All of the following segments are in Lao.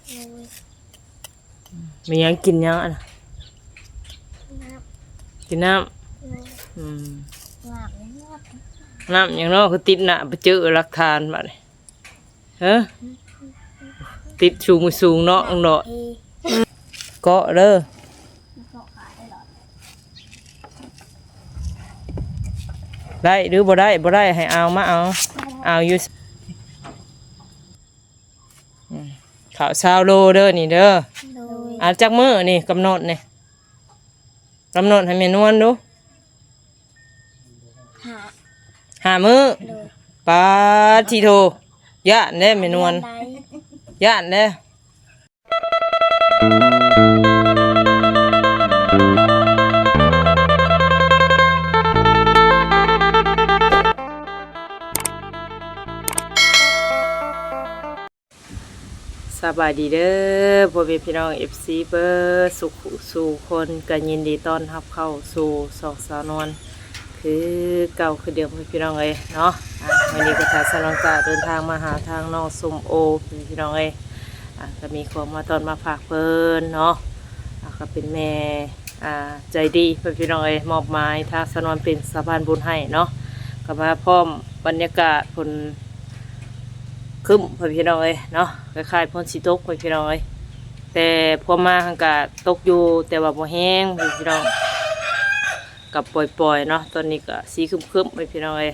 ໂດຍ ມີຫຍັງກິນຫຍັງອັນນະ? ນ້ຳ ກິນນ້ຳ ໂດຍ ອືມ ນ້ຳຫຍັງເນາະ? ນ້ຳຫຍັງເນາະ ຄືຕິດໜ້າ ໄປເຈີຫຼັກຖານບາດນີ້ ຮະ? ຕິດສູງສູງເນາະ ນ້ອງເນາະ ເກາະເດີ ໄດ້ຫຼືບໍ່ໄດ້? ບໍ່ໄດ້ໃຫ້ເອົາມາເອົາ ເອົາຢູ່ ອືມ ເຂົ້າຊາວໂລເດີນີ້ເດີ ໂດຍ ອາ ຈັກມື້ນີ້ກຳນົດນີ້? ກຳນົດໃຫ້ແມ່ນວນດູ ຫ້າ ຫ້າມື້ ໂດຍ ປາດທິໂທ ຢ້ານເດ້ແມ່ນວນ ຢ້ານເດ້. ສະບາຍດີເດີ ພໍ່ແມ່ພີ່ນ້ອງ ເອັຟຊີ ເບິດສູ່ຜູ້ສູ່ຄົນ ກໍຍິນດີຕ້ອນຮັບເຂົ້າສູ່ຊ່ອງສາວນວນ ຄືເກົ່າຄືເດີມ ພີ່ນ້ອງເອີຍເນາະ. ອາ ມື້ນີ້ກໍພາສາວນວນກະເດີນທາງມາຫາທາງນ້ອງສົ້ມໂອ ພີ່ນ້ອງເອີຍ. ອາ ກໍມີຂອງມາຕ້ອນມາຝາກເພິ່ນເນາະ. ອາ ກໍເປັນແມ່ ອາ ໃຈດີ ພີ່ນ້ອງເອີຍ ມອບໝາຍທາງສາວນວນເປັນສະພານບຸນໃຫ້ເນາະ. ກໍມາພ້ອມບັນຍາກາດຝົນ ຄຶ້ມ ພໍ່ແມ່ພີ່ນ້ອງເອີຍເນາະ ຄ້າຍໆຝົນຊິຕົກ ພໍ່ແມ່ພີ່ນ້ອງເອີຍ. ແຕ່ພວມມາຫັ້ນກະຕົກຢູ່ ແຕ່ວ່າບໍ່ແຮງ ພໍ່ແມ່ພີ່ນ້ອງ ກັບປ່ອຍໆເນາະ. ຕອນນີ້ກະສີຄຶ້ມໆ ພໍ່ແມ່ພີ່ນ້ອງເອີຍ.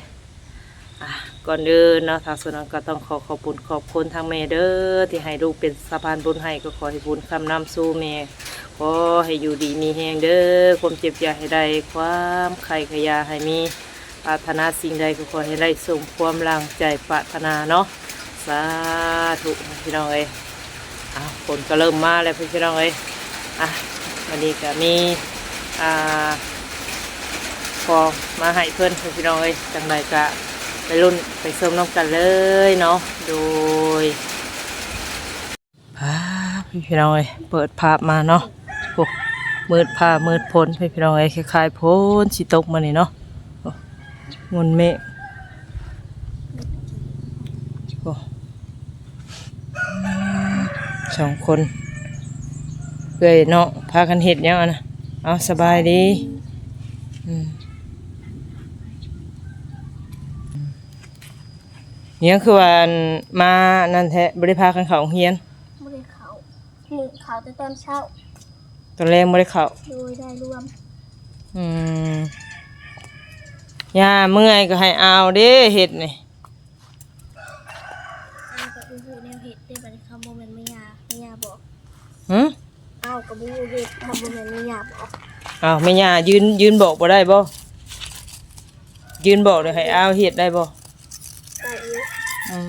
ອາ ກ່ອນອື່ນເນາະ ທາງສາວນວນກະຕ້ອງຂໍຂອບບຸນຂອບຄຸນທາງແມ່ເດີ ທີ່ໃຫ້ລູກເປັນສະພານບຸນໃຫ້ ກໍຂໍໃຫ້ບຸນຄ້ຳນຳສູ່ແມ່ ຂໍໃຫ້ຢູ່ດີມີແຮງເດີ ຄວາມເຈັບຢ່າໃຫ້ໄດ້ ຄວາມໄຂ້ກໍຢ່າໃຫ້ມີ. ປາດຖະໜາສິ່ງໃດກໍຂໍໃຫ້ໄດ້ສົມຄວາມດັ່ງໃຈປາດຖະໜາເນາະ ສາທຸ ພີ່ນ້ອງເອີຍ. ອາ ຝົນກໍເລີ່ມມາແລ້ວ ພີ່ນ້ອງເອີຍ. ອາ ວັນນີ້ກໍມີ ອາ ຂອງມາໃຫ້ເພິ່ນ ພີ່ນ້ອງເອີຍ. ຈັ່ງໃດກໍໄປລຸ້ນໄປຊົມນຳກັນເລີຍເນາະ ໂດຍ. ພາ ພີ່ນ້ອງເອີຍ ເປີດພາບມາເນາະ ໂອ້ ມືດຟ້າມືດຝົນ ພີ່ນ້ອງເອີຍ ຄ້າຍໆຝົນຊິຕົກມື້ນີ້ເນາະ ໂອ້ ງຸ່ນເມກ ໂອ້ ສອງຄົນເອື້ອຍເນາະ ພາກັນເຮັດຫຍັງຫັ້ນນະ? ເອົາ ສະບາຍດີ ອືມ ຫຍັງຄືວ່າ ອັນ ມານັ້ນແທ້ ບໍ່ໄດ້ພາກັນເຂົ້າໂຮງຮຽນ? ບໍ່ໄດ້ເຂົ້າ ມື້ເຂົ້າແຕ່ຕອນເຊົ້າ ຕອນແລງບໍ່ໄດ້ເຂົ້າ ໂດຍ ໄດ້ລວມ ອືມ ຍ່າເມື່ອຍກໍໃຫ້ອາວເດ້ເຮັດນີ້ ອາວກໍບໍ່ຮູ້ແນວເຮັດເດ້ ບັດນີ້ເຂົາບໍ່ແມ່ນແມ່ຍ່າ ແມ່ຍ່າບອກ ຫື? ອ້າວ ກໍບໍ່ຮູ້ເຮັດ ຖ້າບໍ່ແມ່ນແມ່ຍ່າບອກ ອ້າວ ແມ່ຍ່າຢືນ ຢືນບອກບໍ່ໄດ້ບໍ່? ຢືນບອກແລ້ວໃຫ້ອ້າວເຮັດໄດ້ບໍ່? ໄດ້ຢູ່ ອືມ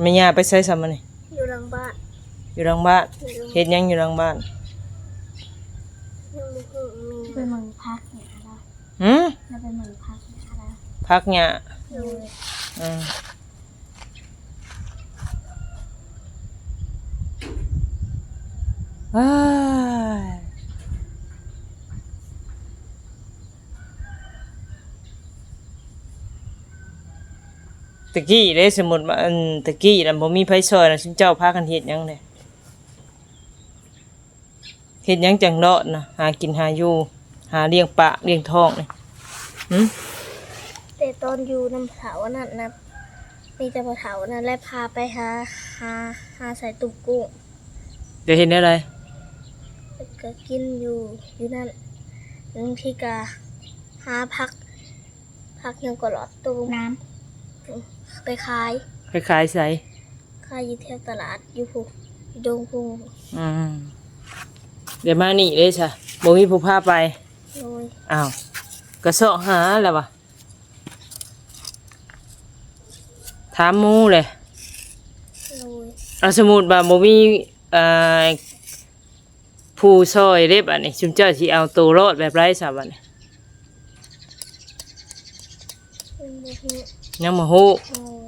ແມ່ຍ່າໄປໃສຊະມື້ນີ້? ຢູ່ຫຼັງບ້ານ ຢູ່ຫຼັງບ້ານ ໂດຍ ເຮັດຫຍັງຢູ່ຫຼັງບ້ານ? ຍັງບໍ່ຮູ້ແມ່ ໄປເບິ່ງຜັກຫຍ້າລະ ຫື? ລະໄປເບິ່ງຜັກຫຍ້າລະ ຜັກຫຍ້າ ໂດຍ ອືມ. ອ້າຍ ຕະກີ້ເດ້ ສົມມຸດວ່າ ອັນ ຕະກີ້ນະ ບໍ່ມີໃຜຊ່ອຍນະ ຊຸມເຈົ້າພາກັນເຮັດຫຍັງເດ້? ເຮັດຫຍັງຈັ່ງລອດນະ ຫາກິນຫາຢູ່ ຫາລ້ຽງປາກລ້ຽງທ້ອງນີ້ ຫື? ແຕ່ຕອນຢູ່ນຳເຖົ້າອັນນັ້ນນະ ມີແຕ່ພໍ່ເຖົ້ານັ້ນແຫຼະພາໄປຫາ ຫາ ຫາໃສ່ຕຸ້ມກຸ້ງ ໄດ້ເຮັດແນວໃດ? ກໍກິນຢູ່ ຢູ່ນັ້ນ ບາງທີກໍຫາຜັກ ຜັກຫຍັງກໍລອດຕູ້ນ້ຳ ໄປຂາຍ ໄປຂາຍໃສ? ຂາຍຢູ່ແຖວຕະຫຼາດ ຢູ່ພຸ້ນ ຢູ່ດົງພຸ້ນ ອືມ ແລ້ວມານີ້ເດ້ຊະ ບໍ່ມີຜູ້ພາໄປ ໂດຍ ອ້າວ ກະຊອກຫາແລ້ວວະ ຖາມໝູ່ແຫຼະ ໂດຍ ອາ ສົມມຸດວ່າບໍ່ມີ ເອີ ຜູ້ຊ່ອຍເດ້ ບາດນີ້ ຊຸມເຈົ້າຊິເອົາໂຕລອດແບບໃດຊະບາດນີ້? ຍັງບໍ່ຮູ້ ຍັງບໍ່ຮູ້ ໂດຍ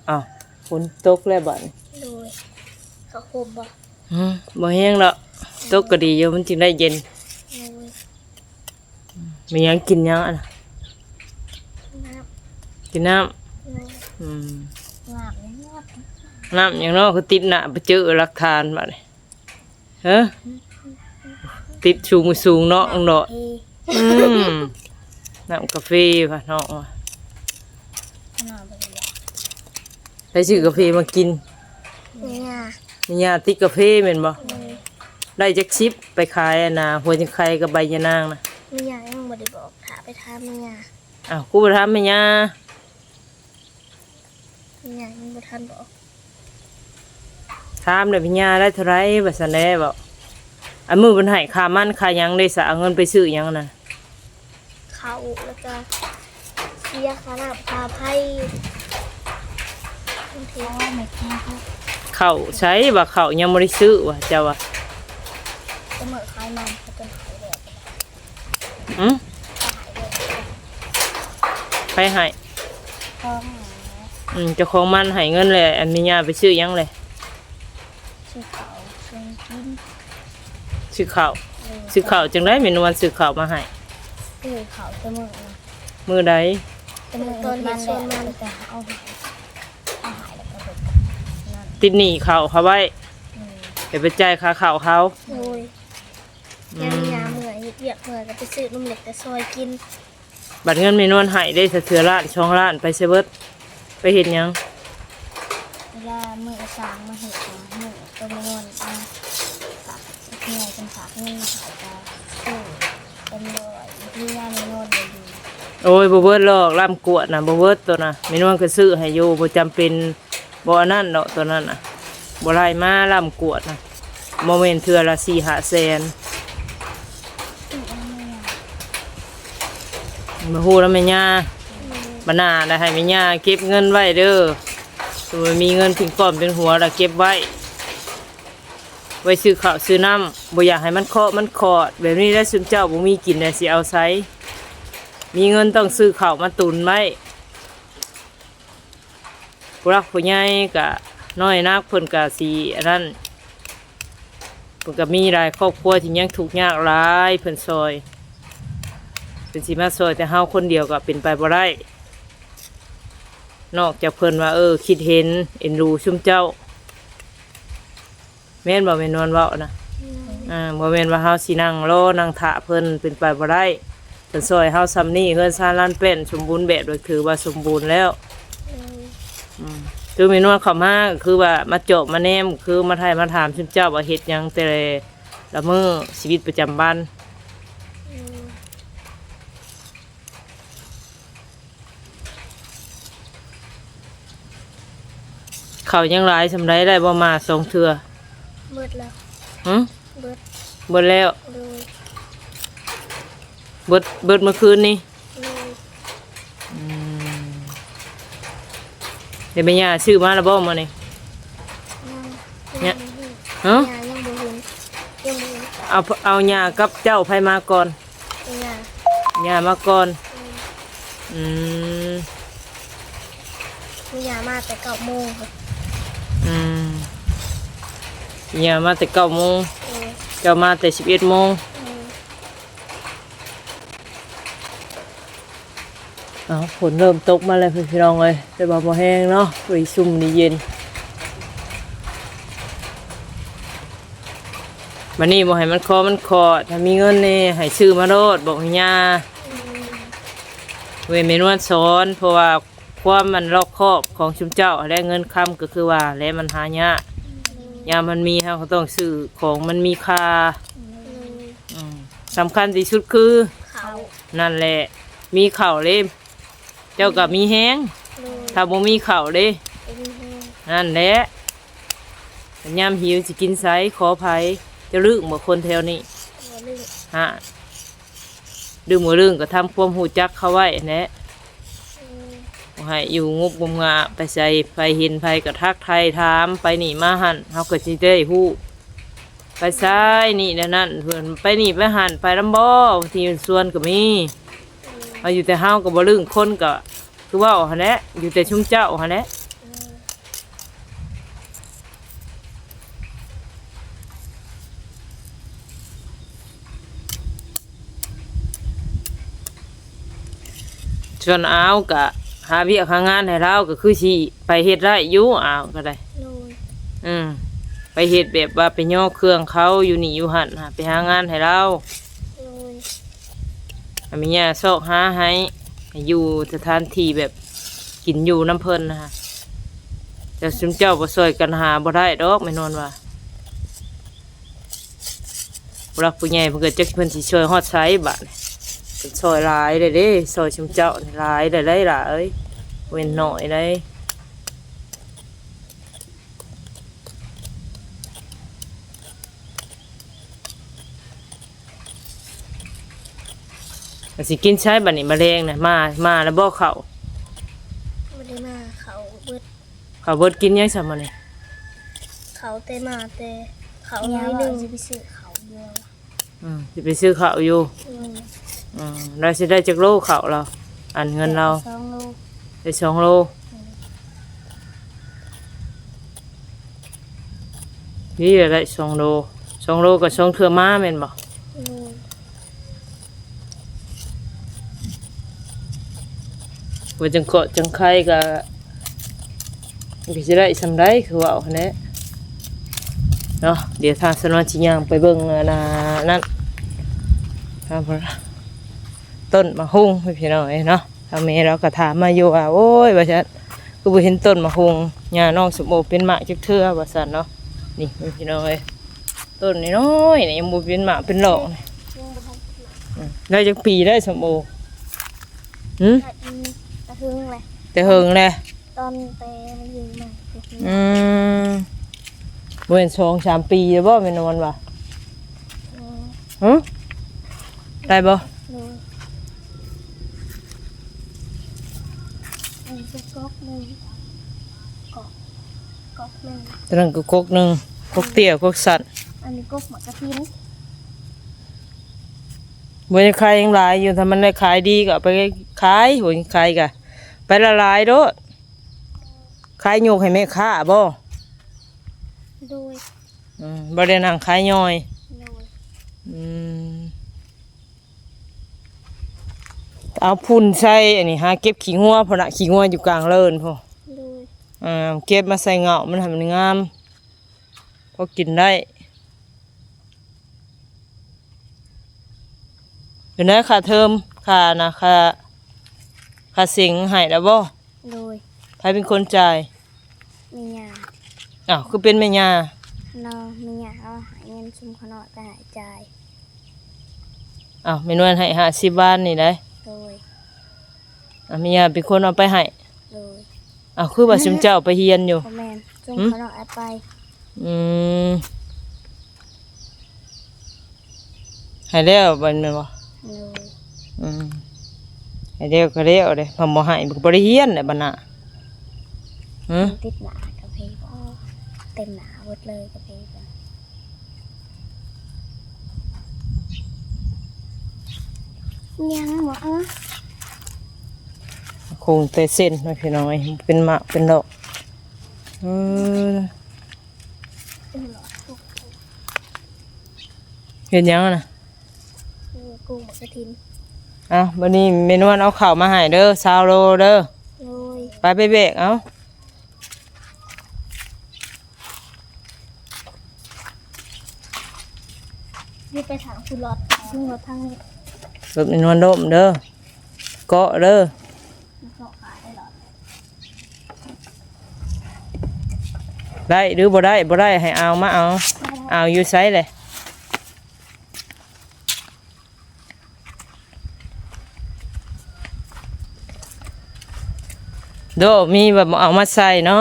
ອ້າວ ຝົນຕົກແລ້ວບາດນີ້ ໂດຍ ເຂົ້າໂຮມບໍ່? ຫື ບໍ່ແຮງດອກ ໂດຍ ຕົກກໍດີຢູ່ ມັນຈຶ່ງໄດ້ເຢັນ ໂດຍ. ມີຫຍັງກິນຫຍັງອັນນະ? ນ້ຳ ກິນນ້ຳ ໂດຍ ອືມ ນ້ຳຫຍັງເນາະ ຄືຕິດໜ້າ ໄປເຈີຫຼັກຖານບາດນີ້ ເອີ ຕິດສູງສູງເນາະ ນ້ອງເນາະ. ອືມ ນ້ຳກາເຟວ່ານ້ອງວ່າ ໄປຊື້ກາເຟມາກິນ. ແມ່ຍ່າ ແມ່ຍ່າຕິດກາເຟແມ່ນບໍ່? ໄດ້ຈັກສິບ ໄປຂາຍອັນນ່າ ຫົວຈັງໄຄກັບໃບຍານາງນະ? ແມ່ຍ່າຍັງບໍ່ໄດ້ບອກ ຖ້າໄປຖາມແມ່ຍ່າ. ອ້າວ ຄືບໍ່ຖາມແມ່ຍ່າ? ແມ່ຍ່າຍັງບໍ່ທັນບອກ ຖາມແລ້ວແມ່ຍ່າໄດ້ເທົ່າໃດ ວ່າຊັ້ນແຫຼະເວົ້າ. ອັນມື້ເພິ່ນໃຫ້ຄ່າມັນຄ່າຫຍັງເດ້ສະ ເອົາເງິນໄປຊື້ຫຍັງນະ? ເຂົ້າ ແລ້ວກະເສຍຄ່ານ້ຳຄ່າໄຟ. ເຂົ້າໃສວ່າ ເຂົ້າຍັງບໍ່ໄດ້ຊື້ວ່າ ເຈົ້າວ່າ. ແຕ່ມື້ຂາຍມັນເຂົາຈະໃຫ້ແລ້ວ. ຫື? ໃຜໃຫ້? ຂອງ ອືມ ເຈົ້າຂອງມັນໃຫ້ເງິນແລ້ວ ອັນແມ່ຍ່າໄປຊື້ຫຍັງແລ້ວ? ຊື້ເຂົ້າ ຊື້ກິນ ຊື້ເຂົ້າ. ເອີ ຊື້ເຂົ້າຈັ່ງໃດ ແມ່ນວນຊື້ເຂົ້າມາໃຫ້? ຊື້ເຂົ້າແຕ່ມື້ນະ. ມື້ໃດ? ແຕ່ມື້ຕອນເຮັດສວນມັນ ແລ້ວກະເອົາໃຫ້ ເອົາໃຫ້ແລ້ວກະເຮັດນັ້ນ ຕິດໜີ້ເຂົ້າເຂົາໄວ້. ອືມ ໄປຈ່າຍຄ່າເຂົ້າເຂົາ. ໂດຍ ອືມ ຍາມເມື່ອຍເຮັດວຽກເມື່ອຍກະໄປຊື້ນົມເລັກແຕ່ຊອຍກິນ. ບັດເງິນແມ່ນວນໃຫ້ເດ້ ເທື່ອລ້ານສອງລ້ານ ໄປໃສເບິດ? ໄປເຮັດຫຍັງ? ເວລາມື້ຊ່າງມາເຮັດ ມື້ໂຕແມ່ນວນເອົາຝາກເຮືອ ເພິ່ນຝາກເງິນມາໃຫ້ກະຊື້ເຕັມຮ້ອຍ ມີຍາແມ່ນວນບໍ່ຢູ່. ໂອ້ຍ ບໍ່ເບິດຫຼອກ ລ້ຳກວດນະ ບໍ່ເບິດໂຕນະ ແມ່ນວນກະຊື້ໃຫ້ຢູ່ ບໍ່ຈຳເປັນ. ບໍ່ອັນນັ້ນດອກ ໂຕນັ້ນນະ ບໍ່ໄລ່ມາລ້ຳກວດນະ ບໍ່ແມ່ນເທື່ອລະສີ່ຫ້າແສນ. ມາຮູ້ນຳແມ່ຍ່າ ບັດໜ້າລະໃຫ້ແມ່ຍ່າເກັບເງິນໄວ້ເດີ ສົມມຸດມີເງິນເປັນກ້ອນເປັນຫົວລະເກັບໄວ້ ໄວ້ຊື້ເຂົ້າຊື້ນ້ຳ ບໍ່ຢາກໃຫ້ມັນເຄາະມັນຂອດ. ແບບນີ້ລະຊຸມເຈົ້າບໍ່ມີກິນລະຊິເອົາໃສ? ມີເງິນຕ້ອງຊື້ເຂົ້າມາຕຸນໄວ້. ຜູ້ຫຼັກຜູ້ໃຫຍ່ກະນ້ອຍນັກ ເພິ່ນກະຊິອັນນັ້ນ ເພິ່ນກະມີຫຼາຍຄອບຄົວທີ່ຍັງທຸກຍາກຫຼາຍ ເພິ່ນຊ່ອຍ ເພິ່ນຊິມາຊ່ອຍແຕ່ເຮົາຄົນດຽວກະເປັນໄປບໍ່ໄດ້ ນອກຈາກເພິ່ນວ່າ ເອີ ຄິດເຫັນເອັນດູຊຸມເຈົ້າ. ແມ່ນບໍ່ແມ່ນວນເວົ້ານະ? ອືມ ອ່າ ບໍ່ແມ່ນວ່າເຮົາຊິນັ່ງລໍນັ່ງຖ້າເພິ່ນ ເປັນໄປບໍ່ໄດ້. ເພິ່ນຊ່ອຍເຮົາຊ່ຳນີ້ ເຮືອນຊານລານແປ້ນສົມບູນແບບ ຖືວ່າສົມບູນແລ້ວ. ອືມ ອືມ ຄືແມ່ນວນເຂົ້າມາ ຄືວ່າມາຈອບມາແນມ ຄືມາຖ່າຍມາຖາມຊຸມເຈົ້າວ່າເຮັດຫຍັງແຕ່ລະມື້ ຊີວິດປະຈຳວັນ. ອືມ ເຂົ້າຍັງຫຼາຍສ່ຳໃດ ໄດ້ບໍ່ມາສອງເທື່ອ? ເບິດແລ້ວ. ຫຶ? ເບິດ ເບິດແລ້ວ. ໂດຍ ເບິດ ເບິດມື້ຄືນນີ້. ໂດຍ ອືມ ແລ້ວແມ່ຍ່າຊື້ມາແລ້ວບໍ່ມື້ນີ້? ຍັງ ຍັງ ຫຶ? ຍັງບໍ່ເຫັນ ຍັງບໍ່ເຫັນ. ເອົາ ເອົາຍ່າກັບເຈົ້າ ໃຜມາກ່ອນ? ຍ່າ ຍ່າມາກ່ອນ. ອືມ ອືມ ແມ່ຍ່າມາແຕ່ເກົ້າໂມງ. ອືມ ຍ່າມາແຕ່ເກົ້າໂມງ. ເອີ ເຈົ້າມາແຕ່ສິບເອັດໂມງ. ເອີ ເອົາ ຝົນເລີ່ມຕົກມາແລ້ວພີ່ນ້ອງເອີຍ ແຕ່ວ່າບໍ່ແຮງເນາະ ພໍດີຊຸ່ມດີເຢັນ. ບັດນີ້ບໍ່ໃຫ້ມັນຄໍມັນຂອດ ຖ້າມີເງິນນີ້ໃຫ້ຊື້ມາໂລດ ບອກໃຫ້ຍ່າ. ເວີຍ ແມ່ນວນສອນ ເພາະວ່າຄວາມມັນລອບຄອບຂອງຊຸມເຈົ້າ ແລະ ເງິນຄຳກໍຄືວ່າ ແລະ ມັນຫາຍາກ. ຍາມມັນມີ ເຮົາກໍຕ້ອງຊື້ຂອງມັນມີຄ່າ. ອືມ ສຳຄັນທີ່ສຸດຄື ເຂົ້າ ນັ້ນແຫຼະ ມີເຂົ້າເດ້ ເຈົ້າກໍມີແຮງ. ໂດຍ ຖ້າບໍ່ມີເຂົ້າເດ້ ບໍ່ມີແຮງ. ນັ້ນແຫຼະ ຍາມຫິວຊິກິນໃສ? ຂໍໃຜ? ເຈົ້າລຶ້ງບໍ່ຄົນແຖວນີ້? ບໍ່ລຶ້ງ. ຫາ ດຶງບໍ່ດຶງກໍທຳຄວາມຮູ້ຈັກເຂົາໄວ້ຫັ້ນແຫຼະ. ອືມ ບໍ່ໃຫ້ຢູ່ງຸບງຸບງາບໄປໃສ ໃຜເຫັນໃຜກໍທັກໄຖ່ຖາມ ໄປນີ້ມາຫັ້ນ ເຮົາກໍຊິໄດ້ຮູ້ ໄປໃສນີ້ແນວນັ້ນ ເພິ່ນໄປນີ້ໄປຫັ້ນ ໄປນຳບໍ່ ທີ່ຊວນກໍມີ. ເຮົາຢູ່ແຕ່ເຮົາກໍບໍ່ລຶ້ງ ຄົນກໍຄືເວົ້າຫັ້ນແຫຼະ ຢູ່ແຕ່ຊຸມເຈົ້າຫັ້ນແຫຼະ. ສ່ວນອາວກະ ຫາວຽກຫາງານໃຫ້ລາວ ກໍຄືຊິໄປເຮັດໄດ້ຢູ່. ອ້າວ ກໍໄດ້ ໂດຍ ອືມ ໄປເຮັດແບບວ່າໄປຍໍເຄື່ອງເຂົາຢູ່ນີ້ຢູ່ຫັ້ນ ຫາໄປຫາງານໃຫ້ລາວ. ໂດຍ ໃຫ້ແມ່ຍ່າຊອກຫາໃຫ້ ໃຫ້ຢູ່ສະຖານທີ່ແບບກິນຢູ່ນຳເພິ່ນນະ. ແຕ່ຊຸມເຈົ້າບໍ່ຊ່ອຍກັນຫາບໍ່ໄດ້ດອກ ແມ່ນວນວ່າ. ຜູ້ຫຼັກຜູ້ໃຫຍ່ເພິ່ນກໍຈັກເພິ່ນຊິຊ່ອຍຮອດໃສບາດນີ້. ເພິ່ນຊ່ອຍຫຼາຍແລ້ວເດ້ ຊ່ອຍຊຸມເຈົ້ານີ້ຫຼາຍແລ້ວໄດ໋ຫຼາຍ ບໍ່ແມ່ນໜ້ອຍໄດ໋. ກໍຊິກິນໃສບາດນີ້ ມາແລງນະ? ມາ ມາແລ້ວບໍ່ເຂົ້າ? ບໍ່ໄດ້ມາ ເຂົ້າເບິດ. ເຂົ້າເບິດ ກິນຫຍັງຊະມື້ນີ້? ເຂົ້າແຕ່ມາແຕ່ເຂົ້າໜ້ອຍໜຶ່ງ ຊິໄປຊື້ເຂົ້າຢູ່. ອືມ ຊິໄປຊື້ເຂົ້າຢູ່. ອືມ ອືມ ລາວຊິໄດ້ຈັກໂລເຂົ້າລາວ? ອັນເງິນລາວ ສອງໂລ. ໄດ້ສອງໂລ. ອືມ ນີ້ລະໄດ້ສອງໂລ. ສອງໂລກໍສອງເທື່ອມາແມ່ນບໍ່? ອືມ ວ່າຈັ່ງເກາະຈັ່ງໄຄກໍ ມັນກໍຊິໄດ້ສ່ຳໃດ ຄືເວົ້າຫັ້ນແຫຼະເນາະ. ດຽວທາງສະນວນຊິຍ່າງໄປເບິ່ງອັນນັ້ນ ທາງພຸ້ນ ຕົ້ນໝາກຫຸ່ງ ພີ່ນ້ອງເອີຍເນາະ. ທາງແມ່ລາວກໍຖາມມາຢູ່ວ່າ ໂອ້ຍ ວ່າຊັ້ນ ຄືບໍ່ເຫັນຕົ້ນໝາກຫຸ່ງຍ່ານ້ອງສົມໂອເປັນໝາກຈັກເທື່ອ ວ່າຊັ້ນເນາະ. ນີ້ ພີ່ນ້ອງເອີຍ ຕົ້ນນ້ອຍໆນີ້ ຍັງບໍ່ເປັນໝາກເປັນດອກ. ອືມ ໄດ້ຈັກປີແລ້ວສົມໂອ? ຫຶ? ອືມ ແຕ່ເຫິງແຫຼະ ແຕ່ເຫິງແຫຼະ ຕອນແຕ່ມັນຢູ່ໃໝ່. ອືມ ບໍ່ແມ່ນສອງສາມປີແລ້ວບໍ່ ແມ່ນວນວ່າ? ອືມ ຫຶ? ໄດ້ບໍ່? ໂດຍ ອັນນີ້ກໍກົກໜຶ່ງ ກົກ ກົກໜຶ່ງ ຕົວນັ້ນກໍກົກໜຶ່ງ ກົກເຕ້ຍ ກົກສັ້ນ. ອັນນີ້ກົກໝາກກະທິນ. ບໍ່ໄດ້ຂາຍ ຍັງຫຼາຍຢູ່ ຖ້າມັນໄດ້ຂາຍດີກໍເອົາໄປຂາຍ. ໂຫຍ ຂາຍກະໄປລະຫຼາຍໂລດ. ຂາຍຍົກໃຫ້ແມ່ຄ້າບໍ່? ໂດຍ ອືມ ບໍ່ໄດ້ນັ່ງຂາຍຍ່ອຍ. ໂດຍ ອືມ ເອົາຝຸ່ນໃສ່ອັນນີ້ ຫາເກັບຂີ້ງົວພຸ້ນນະ ຂີ້ງົວຢູ່ກາງເລີນພຸ້ນ. ໂດຍ ເອີ ເກັບມາໃສ່ເຫງົ້າມັນໃຫ້ມັນງາມ ພໍກິນໄດ້. ເປັນໄດ ຄ່າເທີມ ຄ່ານະ ຄ່າ ຄ່າເສັງໃຫ້ແລ້ວບໍ່? ໂດຍ ໃຜເປັນຄົນຈ່າຍ? ແມ່ຍ່າ. ອ້າວ ຄືເປັນແມ່ຍ່າ? ເນາະ ແມ່ຍ່າເອົາໃຫ້ເງິນຊຸມຂະນ້ອຍໄປໃຫ້ຈ່າຍ. ອ້າວ ແມ່ນວນໃຫ້ຫ້າສິບວານນີ້ໄດ໋. ໂດຍ ອາ ແມ່ຍ່າເປັນຄົນເອົາໄປໃຫ້. ໂດຍ ອ້າວ ຄືວ່າຊຸມເຈົ້າໄປຮຽນຢູ່? ບໍ່ແມ່ນ ຊຸມ ຫຶ? ເຂົານ້ອງແອບໄປ. ອືມ ໃຫ້ແລ້ວບັດແມ່ນບໍ່? ໂດຍ ອືມ ໃຫ້ແລ້ວກໍແລ້ວເດ້ ເພິ່ນບໍ່ໃຫ້ມັນກໍບໍ່ໄດ້ຮຽນແຫຼະບັດນະ. ຫຶ? ຕິດໜ້າກະເພບໍ່ ເຕັມໜ້າເບິດເລີຍກະເພ. ຍັງບໍ່ ເອີ ຄົງແຕ່ເສັ້ນເນາະ ພີ່ນ້ອງເອີຍ ເປັນໝາກເປັນດອກ. ເອີ ເຮັດຫຍັງນະ? ເອີ ກຸ້ງໝາກກະທິນ. ເອົາ ບັດນີ້ແມ່ນວນເອົາເຂົ້າມາໃຫ້ເດີ ຊາວໂລເດີ. ໂດຍ ໄປ ໄປແບກເອົາ. ຢູ່ໄປທາງພຸ້ນ ລອດທາງ ລົດທາງນີ້ ລົດແມ່ນວນລົ້ມເດີ ເກາະເດີ ເກາະຂາໄດ້ລອດ. ໄດ້ຫຼືບໍ່ໄດ້? ບໍ່ໄດ້ໃຫ້ອາວມາເອົາ. ອາວຢູ່ໃສແຫຼະ? ໂດ ມີແບບເອົາມາໃສ່ເນາະ.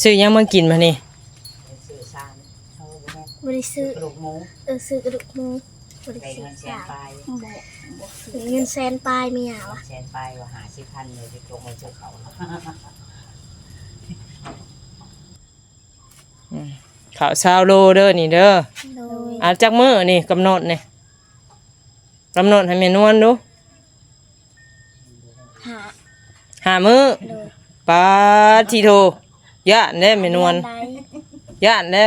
ຊື້ຫຍັງມາກິນບາດນີ້? ບໍ່ໄດ້ຊື້ ກະດູກໝູ ເອີ ຊື້ກະດູກໝູ. ບໍ່ໄດ້ຊື້ ໄດ້ເງິນແສນປາຍ ບໍ່ ບໍ່ຊື້ ເງິນແສນປາຍມີຫຍັງວະ ແສນປາຍວ່າ ຫ້າສິບພັນ ເລີຍຊິຕົກມາຊື້ເຂົ້າ. ອືມ ເຂົ້າຊາວໂລເດີນີ້ເດີ. ໂດຍ ອາ ຈັກມື້ນີ້ກຳນົດນີ້? ກຳນົດໃຫ້ແມ່ນວນດູ. ຫ້າມື້ ໂດຍ ປາດທິໂທ ຢ້ານແດ່ແມ່ນວນ ຢ້ານໄດ໋ ຢ້ານແດ່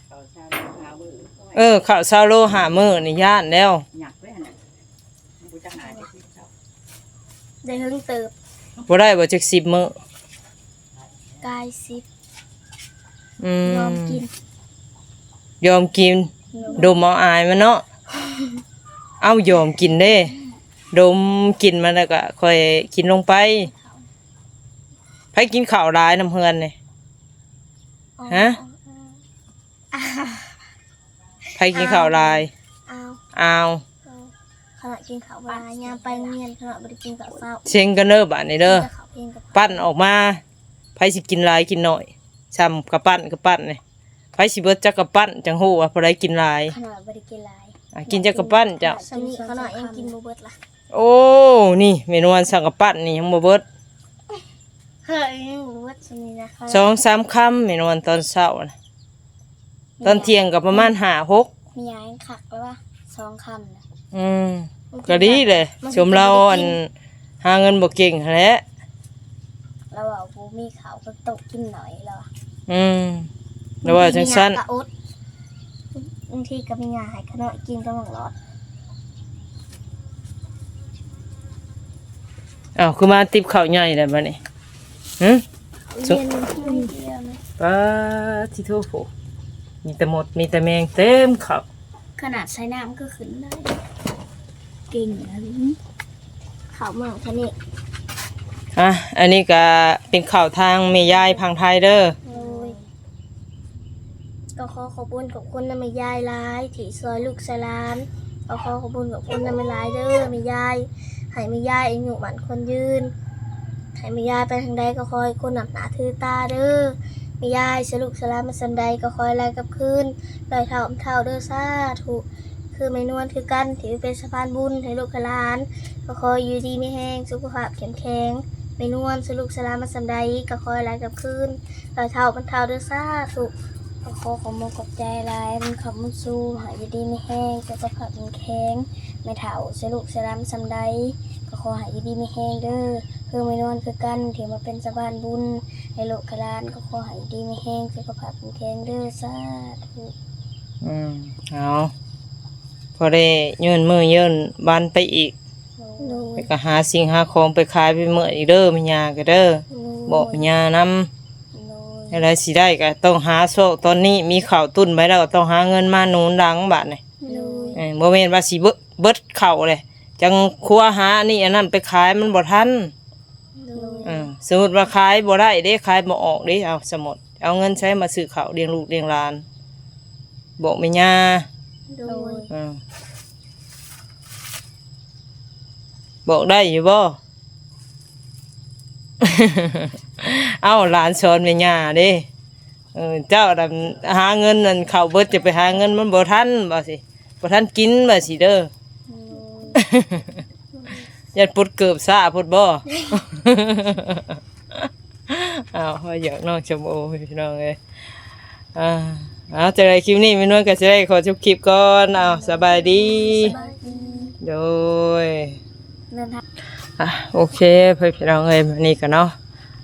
ເຂົ້າຊາວໂລຫ້າມື້ ເອີ ເຂົ້າຊາວໂລຫ້າມື້ນີ້ຢ້ານແລ້ວ ຍັກໄວ້ຫັ້ນນະ ບໍ່ຈັກຫາຈັກສິບຊາວ ໄດ້ເຖິງເຕີບ ບໍ່ໄດ້ບໍ່ຈັກສິບມື້ ກາຍສິບ ອືມ ຍອມກິນ ຍອມກິນ ໂດຍ ດົມເອົາອາຍມັນເນາະ ເອົາ ຍອມກິນເດ້ ດົມກິນມັນແລ້ວກໍຄ່ອຍກິນລົງໄປ ໃຜກິນເຂົ້າຫຼາຍນຳເຮືອນນີ້ ອໍ ຮະ ອໍ ໃຜກິນເຂົ້າຫຼາຍ? ອ້າວ ອ້າວ ເອີ ຂະນ້ອຍກິນເຂົ້າບໍ່ຫຼາຍ ຍາມໄປໂຮງຮຽນຂະນ້ອຍບໍ່ໄດ້ກິນເຂົ້າເຊົ້າ ເຊັງກັນເດີບາດນີ້ເດີ ກິນແຕ່ເຂົ້າພຽງກັບ ປັ້ນອອກມາ ໃຜຊິກິນຫຼາຍກິນໜ້ອຍ ສ່ຳກະປັ້ນກະປັ້ນນີ້ ໃຜຊິເບິດຈັກກະປັ້ນ ຈັ່ງຮູ້ວ່າຜູ້ໃດກິນຫຼາຍ ຂະນ້ອຍບໍ່ໄດ້ກິນຫຼາຍ ອ່າ ກິນຈັກກະປັ້ນເຈົ້າ? ສ່ຳນີ້ຂະນ້ອຍຍັງກິນບໍ່ເບິດລະ ໂອ້ ນີ້ແມ່ນວນ ສາມກະປັ້ນນີ້ຍັງບໍ່ເບິດ ເຮີ້ຍ ຍັງບໍ່ເບິດສ່ຳນີ້ນະ ສອງສາມຄຳແມ່ນວນ ຕອນເຊົ້ານະ ຕອນທ່ຽງກໍປະມານຫ້າຫົກ ແມ່ຍາຍັງຄັກແລ້ວວ່າສອງຄຳນະ ອືມ ມັນກິນ ກໍດີແຫຼະ ມັນກິນ ຊົມລາວ ອັນ ບໍ່ໄດ້ກິນ ຫາເງິນບໍ່ເກັ່ງຫັ້ນແຫຼະ ລາວວ່າບໍ່ມີເຂົ້າກໍຕ້ອງກິນໜ້ອຍລາວວ່າ ອືມ ລາວວ່າຈັ່ງຊັ້ນ ບາງທີກໍອົດ ບາງທີກໍແມ່ຍາໃຫ້ຂະນ້ອຍກິນກັບນ້ອງຫຼອດ ອ້າວ ຄືມາຕິບເຂົ້າໃຫຍ່ແລ້ວບາດນີ້ ຫຶ? ເຢັນ ປາດທິໂທ ມີແຕ່ມົດມີແຕ່ແມງເຕັມເຂົ້າ ຂະໜາດໃສ່ນ້ຳກໍຂຶ້ນໄດ້ ເກັ່ງນະ ເຂົ້າເມືອງທະເນ ອ່ະ ອັນນີ້ກະເປັນເຂົ້າທາງແມ່ຍາຍຝັ່ງໄທເດີ ໂດຍ ກໍຂໍຂອບຄຸນຂອບຄຸນນຳແມ່ຍາຍຫຼາຍທີ່ຊ່ວຍລູກຊ່ວຍຫຼານ ກໍຂໍຂອບຄຸນຂອບຄຸນນຳແມ່ຍາຍເດີແມ່ຍາຍ ໃຫ້ແມ່ຍາຍອາຍຸໝັ້ນຂວັນຍືນ ໃຫ້ແມ່ຍາຍໄປທາງໃດກໍຂໍໃຫ້ຄົນນັບໜ້າຖືຕາເດີ ແມ່ຍາຍຊ່ວຍລູກຊ່ວຍຫຼານມາສ່ຳໃດກໍຂໍໃຫ້ຫຼາຍກັບຄືນ ຮ້ອຍເທົ່າພັນເທົ່າເດີ ສາທຸ ຄືແມ່ນວນຄືກັນທີ່ເປັນສະພານບຸນໃຫ້ລູກໃຫ້ຫຼານ ກໍຂໍຢູ່ດີມີແຮງ ສຸຂະພາບເຂັ້ມແຂງ ແມ່ນວນຊ່ວຍລູກຊ່ວຍຫຼານມາສ່ຳໃດກໍຂໍໃຫ້ຫຼາຍກັບຄືນ ຮ້ອຍເທົ່າພັນເທົ່າເດີ ສາທຸ ກໍຂໍຂອບມຸກຂອບໃຈຫຼາຍ ບຸນຄຳບຸນຊູ ໃຫ້ຢູ່ດີມີແຮງ ສຸຂະພາບເຂັ້ມແຂງ ແມ່ເຖົ້າຊ່ວຍລູກຊ່ວຍຫຼານມາສ່ຳໃດ ກໍຂໍໃຫ້ຢູ່ດີມີແຮງເດີ ຄືແມ່ນວນຄືກັນທີ່ມາເປັນສະພານບຸນໃຫ້ລູກໃຫ້ຫຼານ ກໍຂໍໃຫ້ຢູ່ດີມີແຮງ ສຸຂະພາບເຂັ້ມແຂງເດີ ສາທຸ ອືມ ເອົາ ພໍໄດ້ຍືນມື້ຍືນວັນໄປອີກ ໂດຍ ແລ້ວກໍຫາສິ່ງຫາຂອງໄປຂາຍໄປເມືອອີກເດີແມ່ຍ່າກໍເດີ ໂດຍ ບອກແມ່ຍ່ານຳ ໂດຍ ແນວໃດຊິໄດ້ກໍຕ້ອງຫາຊອກ ຕອນນີ້ມີເຂົ້າຕຸ້ນໄວ້ແລ້ວກໍຕ້ອງຫາເງິນມາໜູນຫຼັງບາດນີ້ ໂດຍ ເອີ ບໍ່ແມ່ນວ່າຊິເບິດ ເບິດເຂົ້າເລີຍ ຈັ່ງຄົວຫາອັນນີ້ອັນນັ້ນໄປຂາຍມັນບໍ່ທັນ ໂດຍ ເອີ ສົມມຸດວ່າຂາຍບໍ່ໄດ້ເດ້ ຂາຍບໍ່ອອກເດ້ ເອົາ ສົມມຸດ ເອົາເງິນໃສມາຊື້ເຂົ້າລ້ຽງລູກລ້ຽງຫຼານ? ບອກແມ່ຍ່າ ໂດຍ ເອີ ບອກໄດ້ຢູ່ບໍ່? ເອົ້າ ຫຼານສອນແມ່ຍ່າເດ້ ເອີ ເຈົ້ານະຫາເງິນນັ້ນເຂົ້າເບິດ ຈະໄປຫາເງິນມັນບໍ່ທັນ ວ່າຊິ ບໍ່ທັນກິນ ວ່າຊິເດີ ໂດຍ ຢ້ານປົດເກີບຊ້າໂພດບໍ່? ອ້າວ ເວົ້າຫຍອກນ້ອງຊົມໂອ ພີ່ນ້ອງເອີຍ ອ່າ ເອົາ ຈັ່ງໃດຄລິບນີ້ແມ່ນວນກໍຊິໄດ້ຂໍຈົບຄລິບກ່ອນ ເອົາ ສະບາຍດີ ສະບາຍດີ ໂດຍ ເດີນທາງ ອ່ະ ໂອເຄ ເພື່ອນພີ່ນ້ອງເອີຍ ມື້ນີ້ກໍເນາະ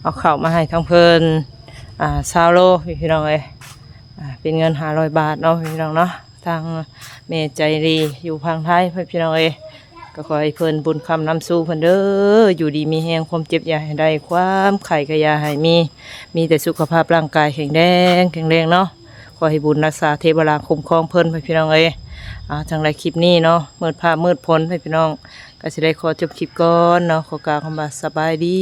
ເອົາເຂົ້າມາໃຫ້ທາງເພິ່ນ ອ່າ ຊາວໂລ ພີ່ນ້ອງເອີຍ ອ່າ ເປັນເງິນຫ້າຮ້ອຍບາດເນາະ ພີ່ນ້ອງເນາະ ທາງແມ່ໃຈດີຢູ່ຝັ່ງໄທ ເພື່ອນພີ່ນ້ອງເອີຍ ກໍຂໍໃຫ້ເພິ່ນບຸນຄ້ຳນຳສູ່ເພິ່ນເດີ ຢູ່ດີມີແຮງ ຄວາມເຈັບຢ່າໃຫ້ໄດ້ ຄວາມໄຂ້ກໍຢ່າໃຫ້ມີ ມີແຕ່ສຸຂະພາບຮ່າງກາຍແຂງແຮງ ແຂງແຮງເນາະ ຂໍໃຫ້ບຸນຮັກສາເທວະລາຄຸ້ມຄອງເພິ່ນ ເພື່ອນພີ່ນ້ອງເອີຍ ອ່າ ຈັ່ງໃດຄລິບນີ້ເນາະ ມືດຟ້າມືດຝົນ ເພື່ອນພີ່ນ້ອງ ກໍຊິໄດ້ຂໍຈົບຄລິບກ່ອນເນາະ ຂໍກ່າວຄຳວ່າສະບາຍດີ.